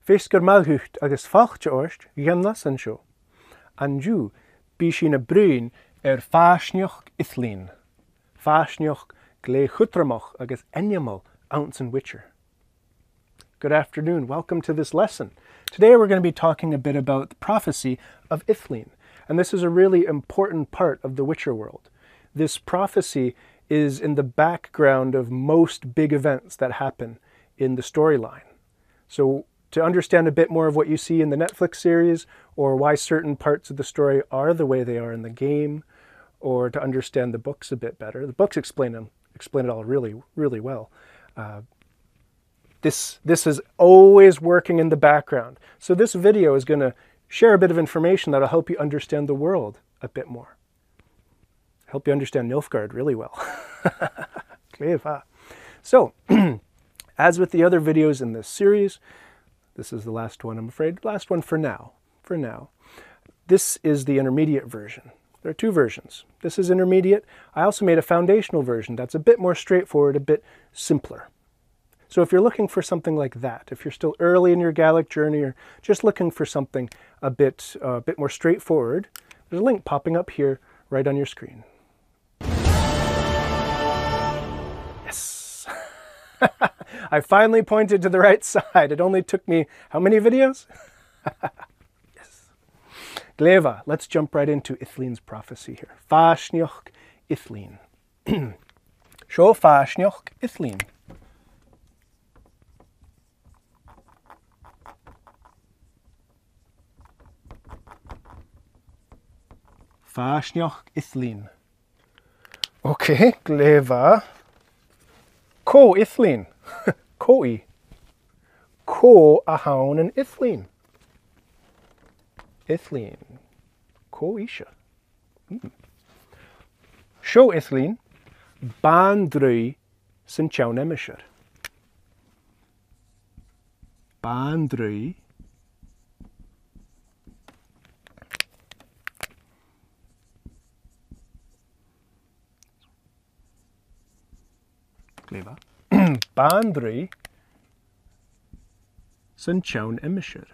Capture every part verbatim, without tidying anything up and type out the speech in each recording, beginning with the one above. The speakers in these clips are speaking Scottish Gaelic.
Feasgar math dhut agus fàilte ort dhan leasan seo. An-diugh, bidh sinn a' bruidhinn air fàisneachd Ithlinne. Fàisneachd glè chudromach agus ainmeil anns an Witcher. Good afternoon. Welcome to this lesson. Today we're going to be talking a bit about the prophecy of Ithlinne, and this is a really important part of the Witcher world. This prophecy is in the background of most big events that happen in the storyline. So to understand a bit more of what you see in the Netflix series, or why certain parts of the story are the way they are in the game, or to understand the books a bit better, the books explain them, explain it all really, really well. Uh, this, this is always working in the background. So this video is gonna share a bit of information that'll help you understand the world a bit more. Help you understand Nilfgaard really well. Glè mhath. So, as with the other videos in this series, this is the last one, I'm afraid. Last one for now. For now. This is the intermediate version. There are two versions. This is intermediate. I also made a foundational version that's a bit more straightforward, a bit simpler. So if you're looking for something like that, if you're still early in your Gaelic journey or just looking for something a bit, uh, a bit more straightforward, there's a link popping up here right on your screen. Yes. I finally pointed to the right side. It only took me how many videos? Yes. Glè mhath, let's jump right into Ithlinne's prophecy here. Fàisneachd Ithlinne. Seo fàisneachd Ithlinne. Fàisneachd Ithlinne. Ok, glè mhath. Cò Ithlinne? Cò i? Cò a th' ann an Ithlinne? Ithlinne. Cò ise? Hmm. Seo Ithlinne, ban-draoidh san t-seann aimsir. Ban-draoidh. Glè mhath. Ban-draoidh san t-seann aimsir.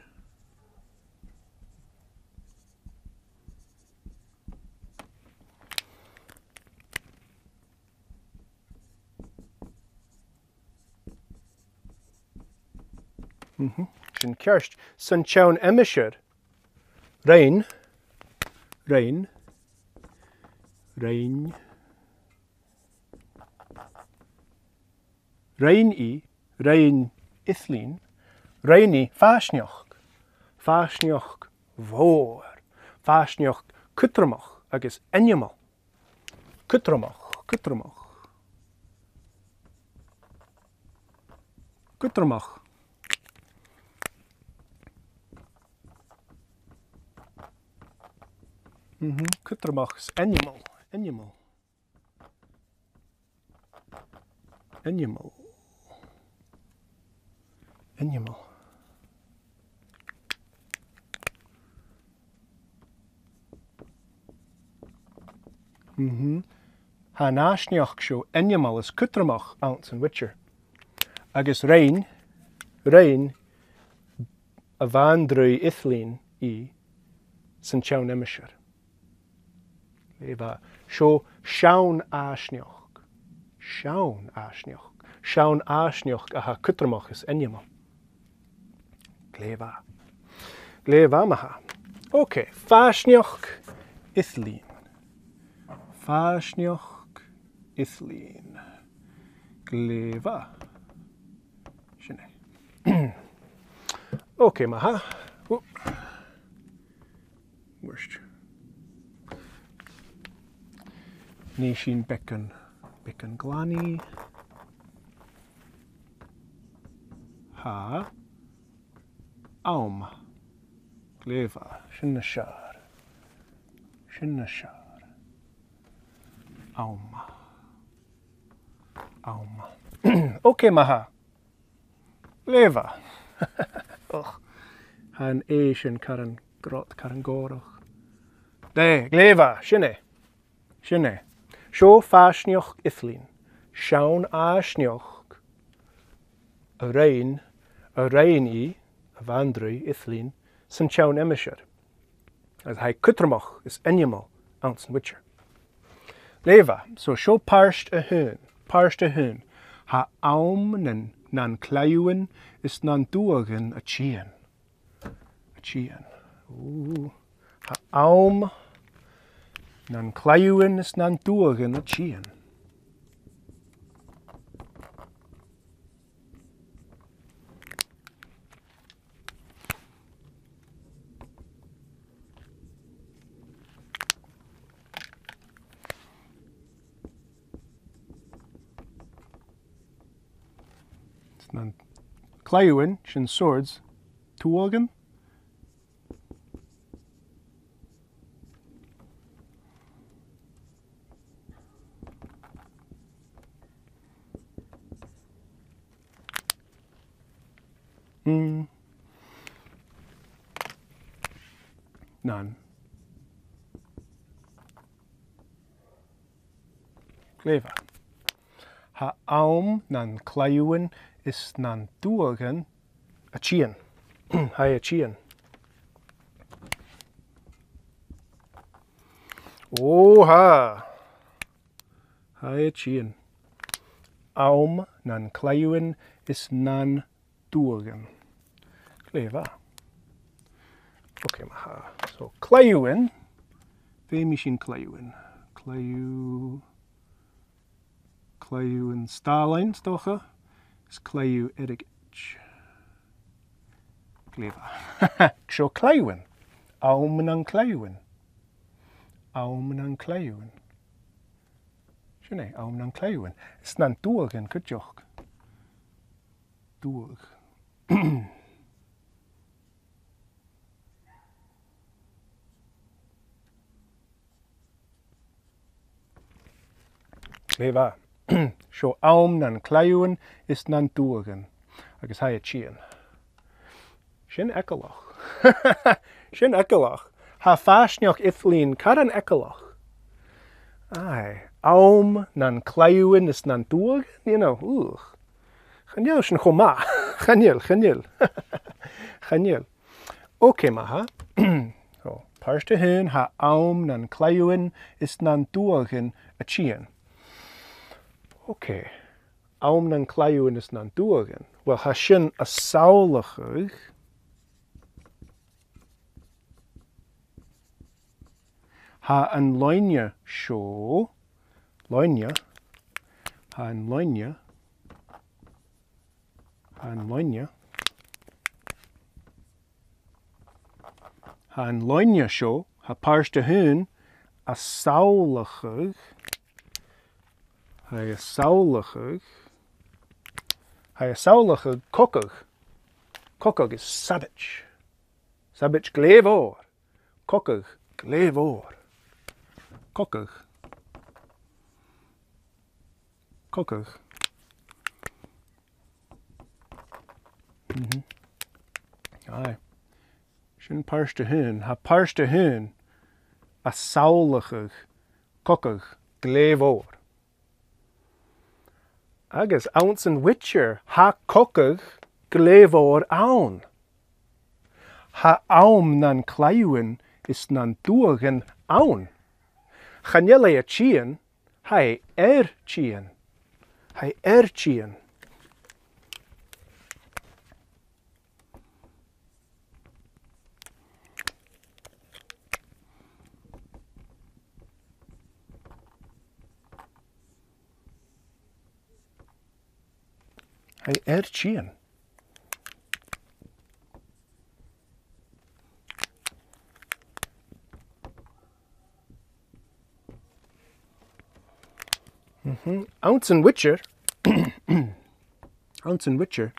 Mhm. Sin ceart. San t-seann aimsir. Rinn. Rinn. Rinn. Rinn i, rinn Ithlinne, rinn i fàisneachd, fàisneachd mhòr, fàisneachd cudromach agus ainmeil. Cudromach, cudromach. Cudromach. Mhm, cudromach is ainmeil, ainmeil. Ainmeil. Ainmeil. Mhm. Tha an fhàisneachd seo ainmeil is cudromach anns an Witcher. Agus rinn, rinn a' bhan-draoidh Ithlinne i san t-seann aimsir. Glè mhath. Seo seann fhàisneachd. Seann fhàisneachd. Seann fhàisneachd a tha cudromach is ainmeil. Glè mhath. Glè mhath ma-thà. Ok, fàisneachd Ithlinne. Fàisneachd Ithlinne. Glè mhath. Sin e. Ok, ma-thà. Ò. Worst. Nì sinn beagan, beagan glanaidh. Tha àm. Glè mhath. Sin nas fheàrr. Sin nas fheàrr. Àm. Àm. Ok, ma-thà. Glè mhath. Och. Tha an A sin caran grod, caran gòrach. Dè, glè mhath, sin e. Sin e. Seo fàisneachd Ithlinne. Seann fhàisneachd a rinn, a rinn i a' bhandraidh, ithlinne, san t-seann aimsir. Agus tha e cudromach is ainmeil anns an Witcher. Glè mhath, so seo pàirt a h-aon, pàirt a h-aon. Tha àm nan, nan claidheamhan is nan tuaghan a' tighinn. A' tighinn. Ù, tha àm nan claidheamhan is nan tuaghan a' tighinn. 'S nan claidheamhan, sin swords, tuaghan. Mm. Nan. Glè mhath. Tha àm nan claidheamhan is nan tuaghan a' tighinn. Tha e a' tighinn. Ò, tha. Tha e a' tighinn. Àm nan claidheamhan is nan tuaghan. Glè mhath. Ok, ma-thà. So, claidheamhan. Feumaidh sinn claidheamhan. Claidheamh-, claidheamhan stàilinn, 's dòcha. Is claidheamh airgid. Glè mhath. Seo claidheamhan. Àm nan claidheamhan. Àm nan claidheamhan. Sin e, àm nan claidheamhan. Is nan tuaghan cuideachd. Tuagh. Glè mhath. Seo àm nan claidheamhan is nan tuaghan. Agus tha e a' tighinn. Sin eagalach. Sin eagalach. Tha fàisneachd ithlinne caran eagalach. Aye. Àm nan claidheamhan is nan tuaghan, you know, ugh. Chan eil sin cho math. Chan eil, chan eil. Chan eil. Ok, ma-thà. So, pàirt a h-aon, tha àm nan claidheamhan is nan tuaghan a' tighinn. Ok. Àm nan claidheamhan is nan tuaghan. Well, tha sin a' samhlachadh. Tha an loidhne seo. Loidhne. Tha an loidhne. Tha an loidhne. Tha an loidhne seo, tha pàirt a h-aon, a' samhlachadh, tha e a' samhlachadh, tha e a' samhlachadh cogadh. Cogadh is sabaid. Sabaid glè mhòr. Cogadh glè mhòr. Cogadh. Cogadh. Mhm. Aye. Sin pàirt a h-aon. Tha pàirt a h-aon a' samhlachadh cogadh glè mhòr. Agus anns an Witcher, tha cogadh glè mhòr ann. Tha àm nan claidheamhan is nan tuaghan ann. Chan eil e a' tighinn, tha e air tighinn. Tha e air tighinn. Tha e air tighinn. Mhm. Anns an Witcher, anns an Witcher,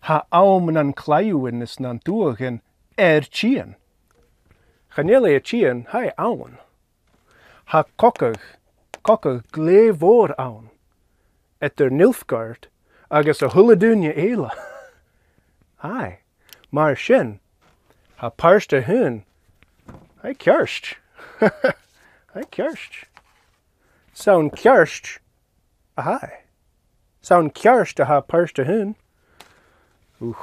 tha àm nan claidheamhan is nan tuaghan air tighinn. Chan eil e a' tighinn, tha e ann. Tha cogadh, cogadh glè mhòr ann eadar Nilfgaard agus a h-uile duine eile. Aye, mar sin, tha pàirt a h-aon, tha e ceart. Tha e ceart. 'S ann ceart a tha e. 'S ann ceart a tha pàirt a h-aon. Ooh.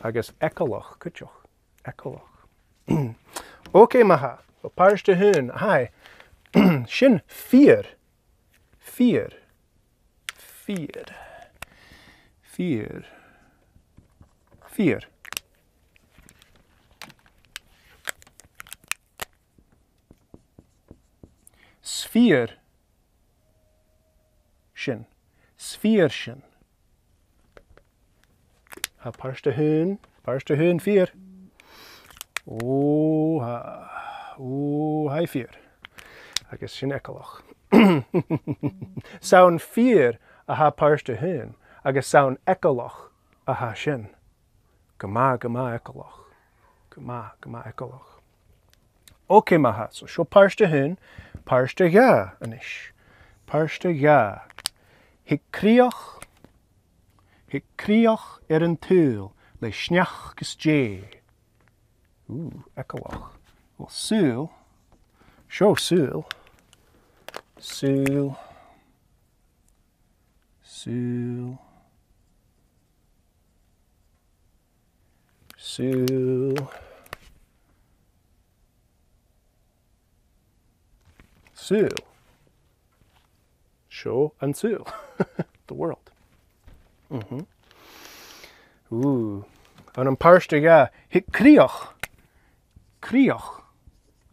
Agus eagalach, cuideachd. Eagalach. Ok, ma-thà. So, pàirt a h-aon. Aye. Sin feur. Feur. Feur. Feur. Feur. 'S feur sin. 'S feur sin. Tha pàirt a h-aon, pàirt a h-aon feur. Ò, tha, ò, tha e feur. Agus sin eagalach. 'S ann feur a tha pàirt a h-aon, agus 's ann eagalach a tha sin. Gu math, gu math eagalach. Gu math, gu math eagalach. Ok, ma-thà, so seo pàirt a h-aon, pàirt a dhà a-nis. Pàirt a dhà. Thig crìoch, thig crìoch air an t-saoghal le sneachd is deigh. Ù, eagalach. Well, saoghal. Seo saoghal. Saoghal. Saoghal. Saoghal. Saoghal. Seo an saoghal. The world. Mhm. Ù. Ann am pàirt a dhà, thig crìoch. Crìoch.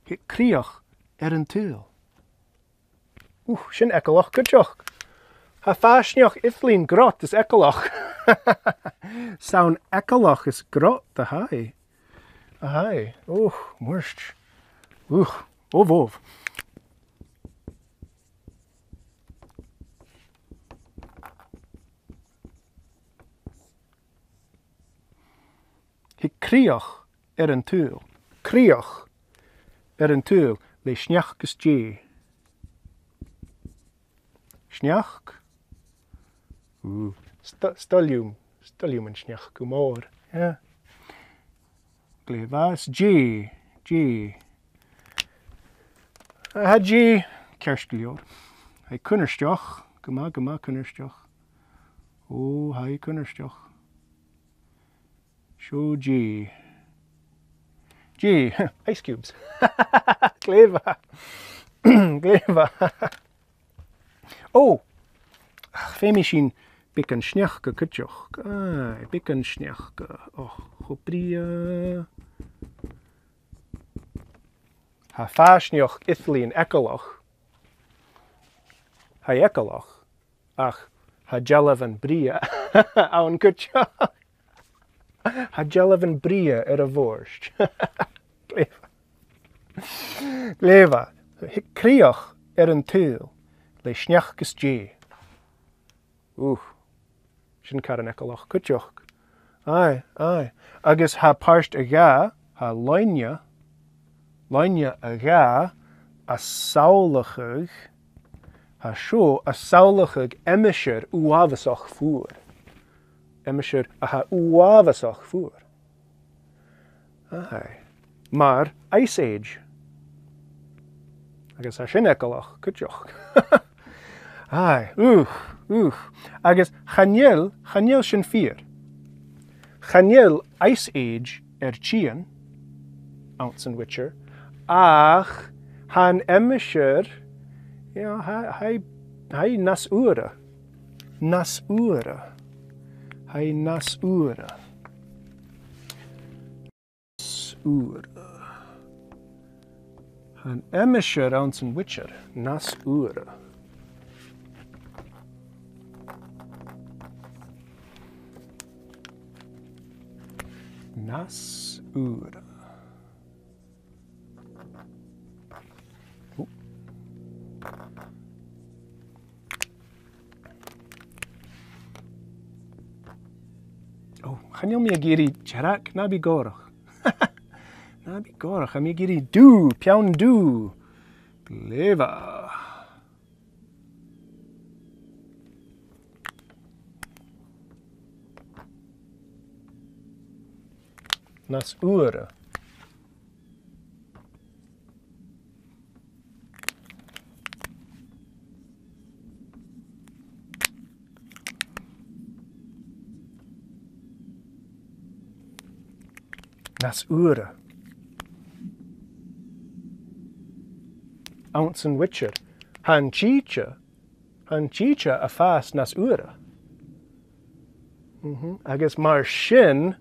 Thig crìoch air an t-saoghal. Ù, sin eagalach cuideachd. Tha fàisneachd air leth grod is eagalach. 'S ann eagalach is grod a tha e. A tha e. Ù, murt. Ù, obh, obh. Thig crìoch air an t-saoghal. Crìoch air an t-saoghal le sneachd is deigh. Sneachd. Ù, 's toil, 's toil leam, 's toil leam an sneachd gu mòr. Yeah. Glè mhath, 's deigh, deigh. Tha deigh ceart gu leòr. Tha i cunnartach, gu math, gu math cunnartach. Ò, tha i cunnartach. Seo deigh. Deigh, ice cubes. Glè mhath. Glè mhath. Ò! Ach, feumaidh sinn beagan sneachda cuideachd. Aye, beagan sneachda. Och, cho brèagha. Tha fàisneachd air leth eagalach. Tha i eagalach. Ach tha dealbhan brèagha ann cuideachd. Tha dealbhan brèagha air a' bhòrd. Glè mhath. Glè mhath. Thig crìoch air an t-saoghal le sneachd is deigh. Ù, sin caran eagalach cuideachd. Aye, aye. Agus tha pàirt a dhà, tha loidhne, loidhne a dhà, a' samhlachadh, tha seo a' samhlachadh aimsir uabhasach fuar. Aimsir a tha uabhasach fuar. Aye. Mar Ice Age. Agus tha sin eagalach cuideachd. Aye, ùch, ùch. Agus chan eil, chan eil sin fìor. Chan eil Ice Age air tighinn anns an Witcher, ach tha an aimsir, you know, tha, tha, tha nas fhuaire. Nas fhuaire. Tha nas fhuaire. Nas fhuaire. Tha an aimsir anns an Witcher nas fhuaire. Nas fhuaire. Ò. Ò, chan eil mi ag iarraidh dearg, na bi gòrach. Na bi gòrach, tha mi ag iarraidh dubh, peann dubh. Glè mhath. Nas fhuaire. nas fhuaire. Anns an Witcher. Tha an t-sìde, tha an t-sìde a' fàs nas fhuaire. Mhm. Agus mar sin,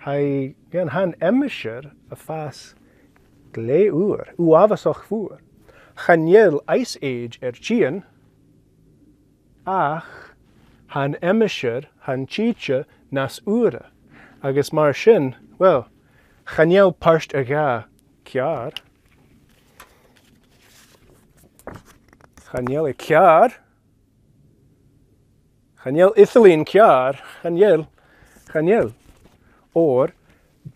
tha, tha an aimsir a' fàs glè fhuar, uabhasach fuar. Chan eil Ice Age air tighinn, ach tha an aimsir, tha an t-sìde nas fhuaire. Agus mar sin, well, chan eil pàirt a dhà ceàrr. Chan eil e ceàrr. Chan eil Ithlinne ceàrr. Chan eil. Chan eil. Oir,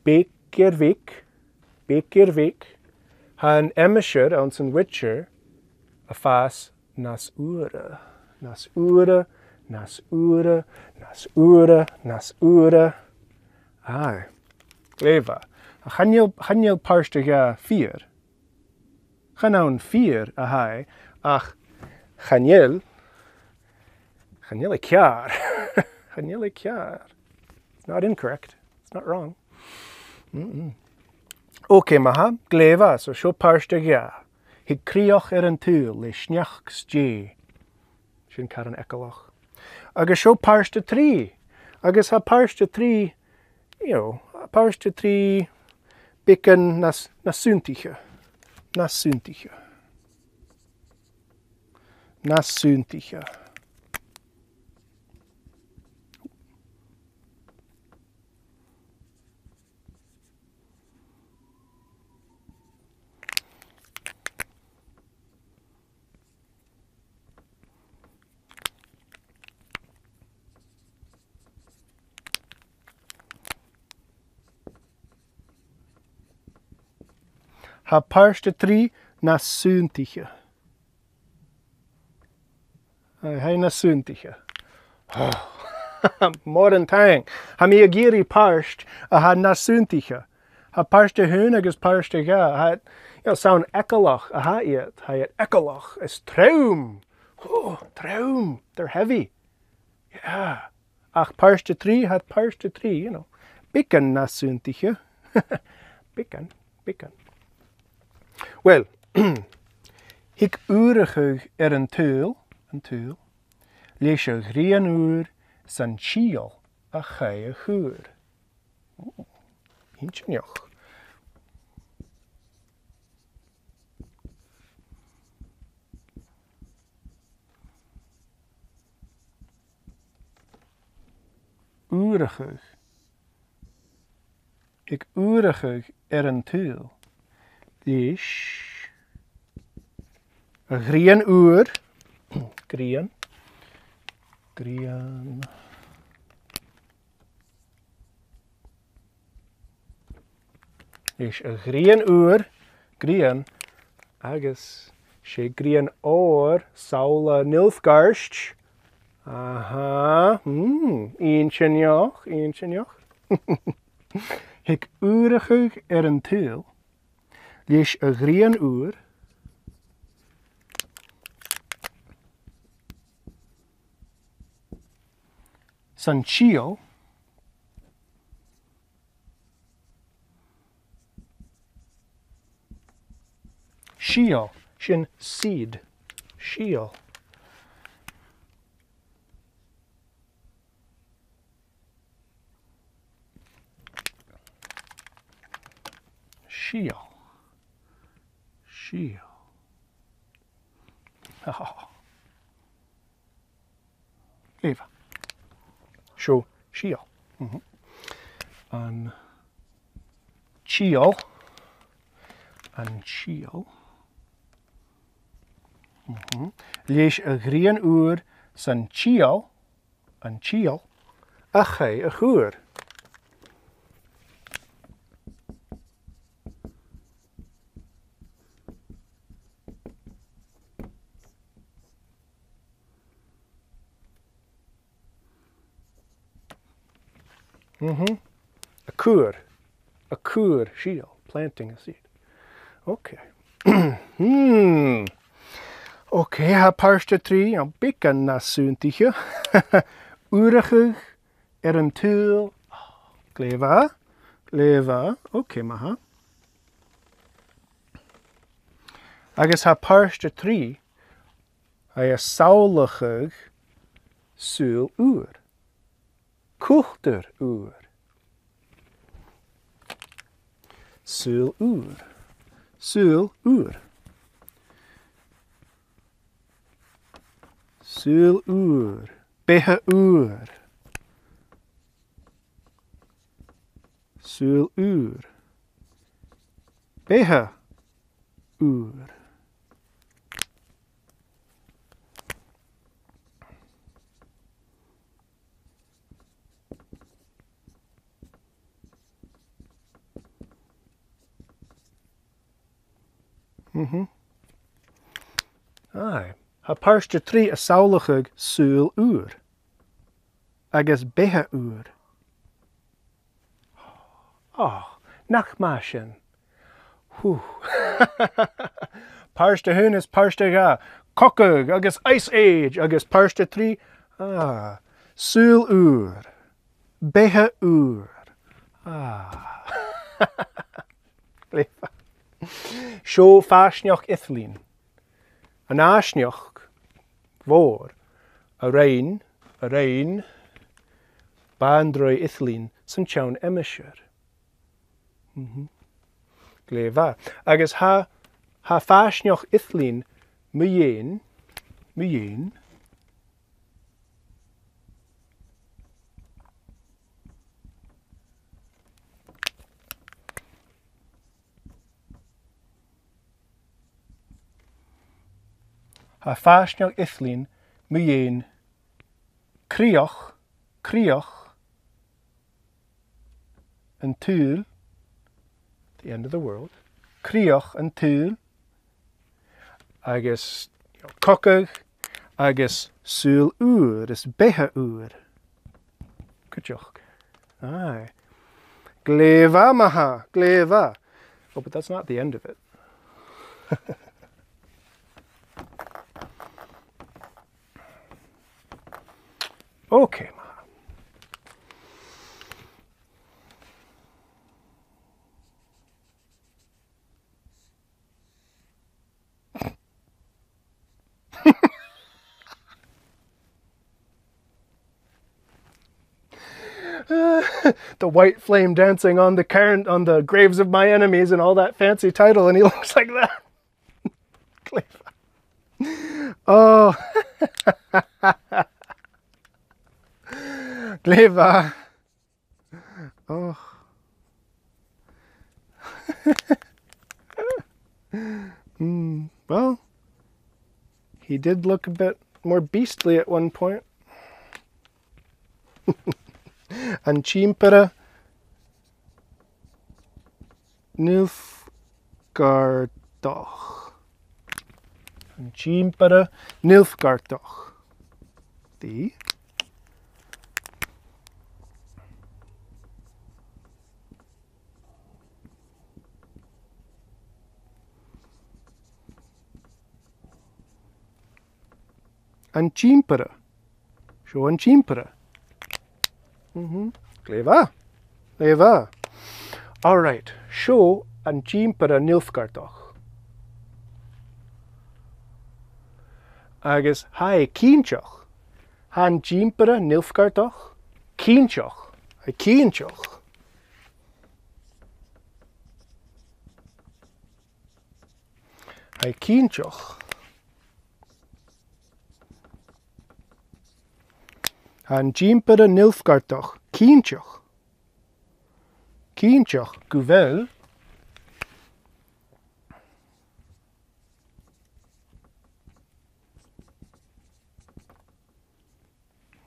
beag air bheag, beag air bheag, tha an aimsir anns an Witcher a' fàs nas fhuaire, nas fhuaire, nas fhuaire, nas fhuaire, nas fhuaire. Aye. Glè mhath. Chan eil, chan eil pàirt a dhà fìor. Chan ann fìor a tha e, ach chan eil, chan eil e ceàrr. Chan eil e ceàrr. It's not incorrect. It's not wrong. Mm-mm. Ok, ma-thà, glè mhath, so seo pàirt a dhà. Thig crìoch air an t-saoghal le sneachd 's deigh. Sin caran eagalach. Agus seo pàirt a trì. Agus tha pàirt a trì, you know, pàirt a trì beagan nas, nas sunndaiche. Nas sunndaiche. Nas sunndaiche. Tha pàirt a trì nas sunndaiche. Aye, tha e nas sunndaiche. Mòran taing. Tha mi ag iarraidh pàirt a tha nas sunndaiche. Tha pàirt a h-aon agus pàirt a dhà. Tha, you know, 's ann eagalach a tha iad. Tha iad eagalach. Is trom. Oh, trom. They're heavy. Yeah. Ach pàirt a trì, tha pàirt a trì, you know. Beagan nas sunndaiche. Beagan, beagan. Well, thig ùrachadh air an t-saoghal, an t-saoghal, leis a' ghrian ùr san t-sìol a chaidh a chur. Ò, inntinneach. Ùrachadh. Thig ùrachadh air an t-saoghal leis a' ghrian ùr. Grian. Grian. Leis a' ghrian ùr, grian, agus 's e grian òir, samhla Nilfgaard. Aha, mm, inntinneach, inntinneach. Thig ùrachadh air an t-saoghal leis a' ghrian ùr san t-sìol. Sìol, sin seed. Sìol. Sìol. Sìol. Oh. Eva. Seo sìol. Mhm. An t-sìol. An t-sìol. Mhm. Leis a' ghrian ùr san t-sìol, an t-sìol, a chaidh a chur. Mhm. A' cur. A' cur sìol. Planting a seed. Okay. Hmm. Okay, tha pàirt a trì, you know, beagan nas sunndaiche. Ùrachadh air an t-saoghal. Glè mhath. Glè mhath. Ok, math. Agus tha pàirt a trì, tha e a' samhlachadh saoghal ùr. Cultar ùr. Saoghal ùr. Saoghal ùr. Saoghal ùr. Beatha ùr. Saoghal ùr. Beatha ùr. Mhm. Aye. Tha pàirt a trì a' samhlachadh saoghal ùr agus beatha ùr. Oh, nach math sin. Whew. Pàirt a h-aon is pàirt a dhà. Cogadh agus Ice Age agus pàirt a trì. Ah, saoghal ùr. Beatha ùr. Ah. Glè mhath. Seo fàisneachd ithlinne. An fhàisneachd mhòr a rinn, a rinn Bandraigh Ithlinne san t-seann aimsir. Mhm. Glè mhath. Agus tha, tha fàisneachd ithlinne mu dheidhinn, mu dheidhinn, tha fàisneachd ithlinne mu dheidhinn crìoch, crìoch an t-saoghail, the end of the world, crìoch an t-saoghail, agus, you know, cogadh, agus saoghal ùr, is beatha ùr. Cuideachd. Aye. Glè mhath, ma-thà, glè mhath. Oh, but that's not the end of it. Okay, ma-thà. The white flame dancing on the cairn, on the graves of my enemies and all that fancy title, and he looks like that. Glè mhath. Oh. Glè mhath. Oh. Hmm, well, he did look a bit more beastly at one point. An t-Ìmpire Nilfgaardach. An t-Ìmpire Nilfgaardach. Dè? An t-Ìmpire. Seo an t-Ìmpire. Mhm. Glè mhath. Glè mhath. All right. Seo an t-Ìmpire Nilfgaardach. Agus tha e cinnteach. Tha an t-Ìmpire Nilfgaardach cinnteach. Tha e cinnteach. Tha e cinnteach. Tha an t-Ìmpire Nilfgaardach cinnteach. Cinnteach gu bheil.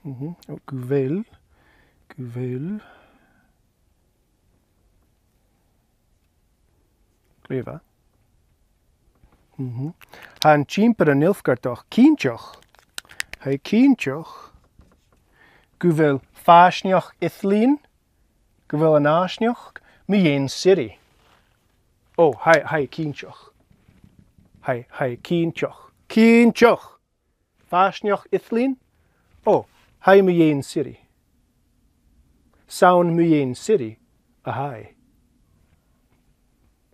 Mhm. Ò, gu bheil. Gu bheil. Glè mhath. Mhm. Tha an t-Ìmpire Nilfgaardach cinnteach. Tha e cinnteach gu bheil fàisneachd ithlinne, gu bheil an fhàisneachd mu dheidhinn Ciri. Ò, tha, tha e cinnteach. Tha, tha e cinnteach. Cinnteach! Fàisneachd ithlinne? Ò, tha e mu dheidhinn Ciri. 'S ann mu dheidhinn Ciri a tha e.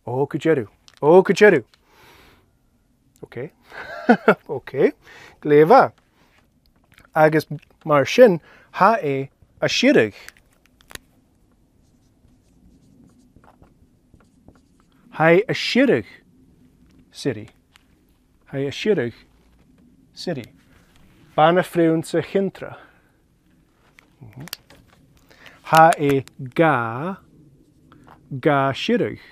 Ò, gu dearbh. Ò, gu dearbh. Ok. Ok. Glè mhath. Agus mar sin, tha e a' sireadh. Tha e a' sireadh Siri. Tha e a' sireadh Siri. Bana-phrionnsa Chintra. Mhm. Tha e ga, ga sireadh.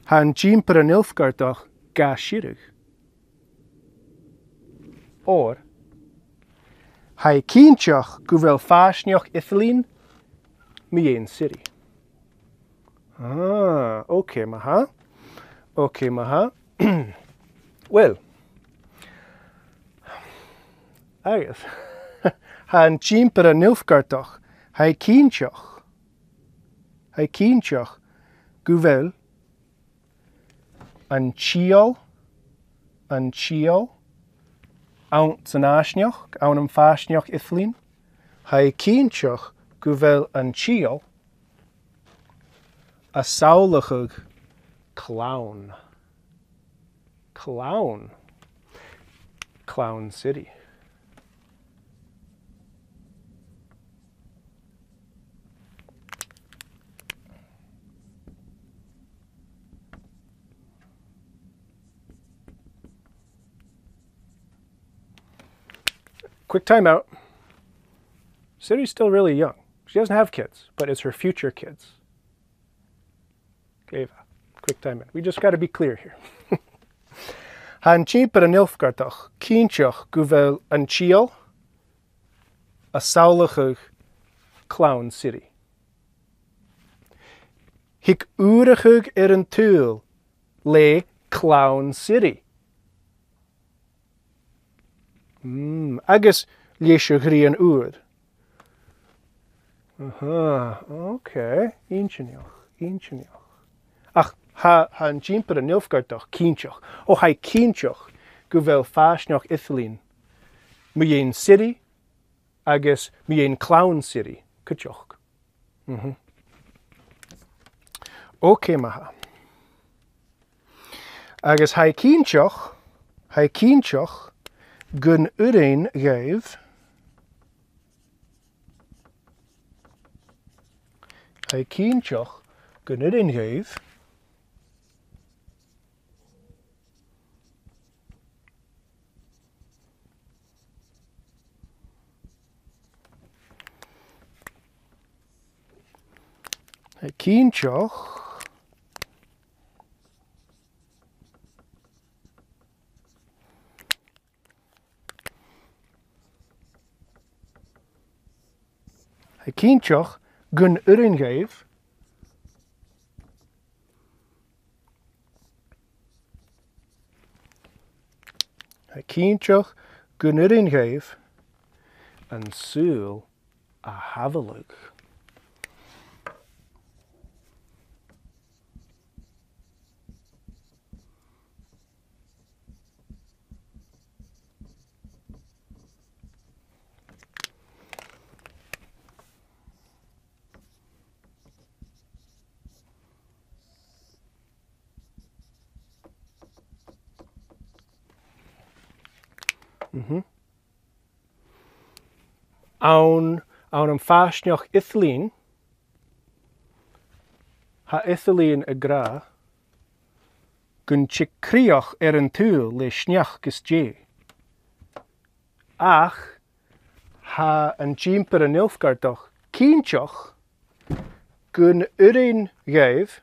Tha an t-ìmpire Nilfgaardach ga sireadh. Oir tha e cinnteach gu bheil fàisneachd Ithlinne mu dheidhinn Siri. Ah, ok, ma-thà. Ok, ma-thà. Well, agus, tha an t-ìmpire Nilfgaardach, tha e cinnteach, tha e cinnteach gu bheil an t-sìol, an t-sìol, anns an fhàisneachd, ann am fàisneachd Ithlinne, tha e cinnteach gu bheil an t-sìol a' samhlachadh clann. Clann. Clann Siri. Quick timeout. Siri's still really young. She doesn't have kids, but it's her future kids. Glè mhath. Quick timeout. We just gotta be clear here. Tha an t-ìmpire Nilfgaardach cinnteach gu bheil an t-sìol a' samhlachadh clann Siri. Thig ùrachadh air an t-saoghal le clann Siri. Mm, agus leis a' ghrian ùr. Aha, ok. Inntinneach, inntinneach. Ach tha, tha an t-ìmpire Nilfgaardach cinnteach. Ò, tha e cinnteach gu bheil fàisneachd Ithlinne mu dheidhinn Siri agus mu dheidhinn clann Siri, cuideachd. Mhm. Ok, ma-thà. Agus tha e cinnteach, tha e cinnteach gun urrainn dhuibh, tha e cinnteach gun urrainn dhuibh Tha e cinnteach. Tha e cinnteach gun urrainn dhuibh. Tha e cinnteach gun urrainn dhuibh an saoghal a shàbhaladh. Mhm. Ann, ann am fàisneachd Ithlinne, tha Ithlinne ag ràdh gun tig crìoch air an t-saoghal le sneachd is deigh. Ach tha an t-Ìmpire Nilfgaardach cinnteach gun urrainn dhuibh,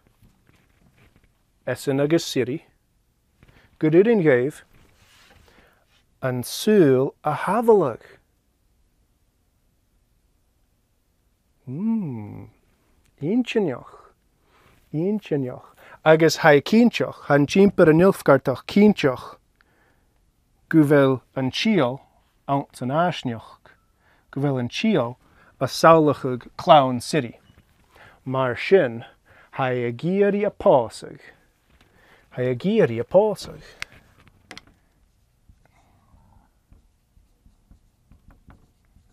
esan agus Siri, gun urrainn dhuibh an saoghal a shàbhaladh. Mm. Inntinneach. Inntinneach. Agus tha e cinnteach, tha an t-Ìmpire Nilfgaardach cinnteach gu bheil an t-sìol anns an fhàisneachd, gu bheil an t-sìol a' samhlachadh clann Siri. Mar sin, tha e ag iarraidh a pòsadh. Tha e ag iarraidh a pòsadh.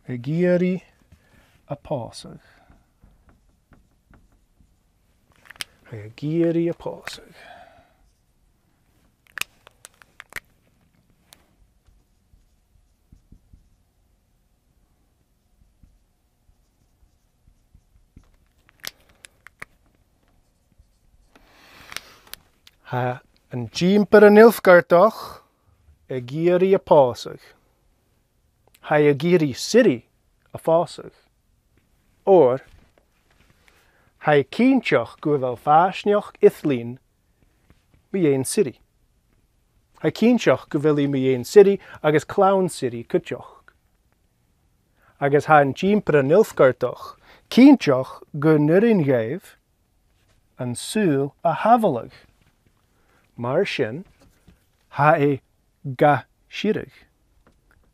Ag iarraidh a pòsadh. Tha e ag iarraidh a pòsadh. Tha an t-ìmpire Nilfgaardach ag iarraidh a pòsadh. Tha e ag iarraidh Ciri a phòsadh. Oir tha e cinnteach gu bheil fàisneachd Ithlinne mu dheidhinn Ciri. Tha e cinnteach gu bheil i mu dheidhinn Ciri agus clann Ciri cuideachd. Agus tha an t-ìmpire Nilfgaardach cinnteach gun urrainn dhaibh an saoghal a shàbhaladh. Mar sin, tha e ga sireadh.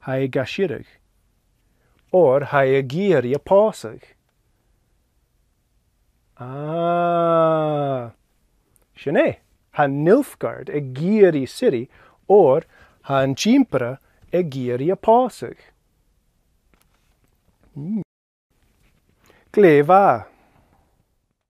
Tha e ga sireadh. Oir tha e ag iarraidh a pòsadh. Ah. Sin e. Tha Nilfgaard ag iarraidh Ciri, oir tha an t-ìmpire ag iarraidh a pòsadh. Mm. Glè mhath.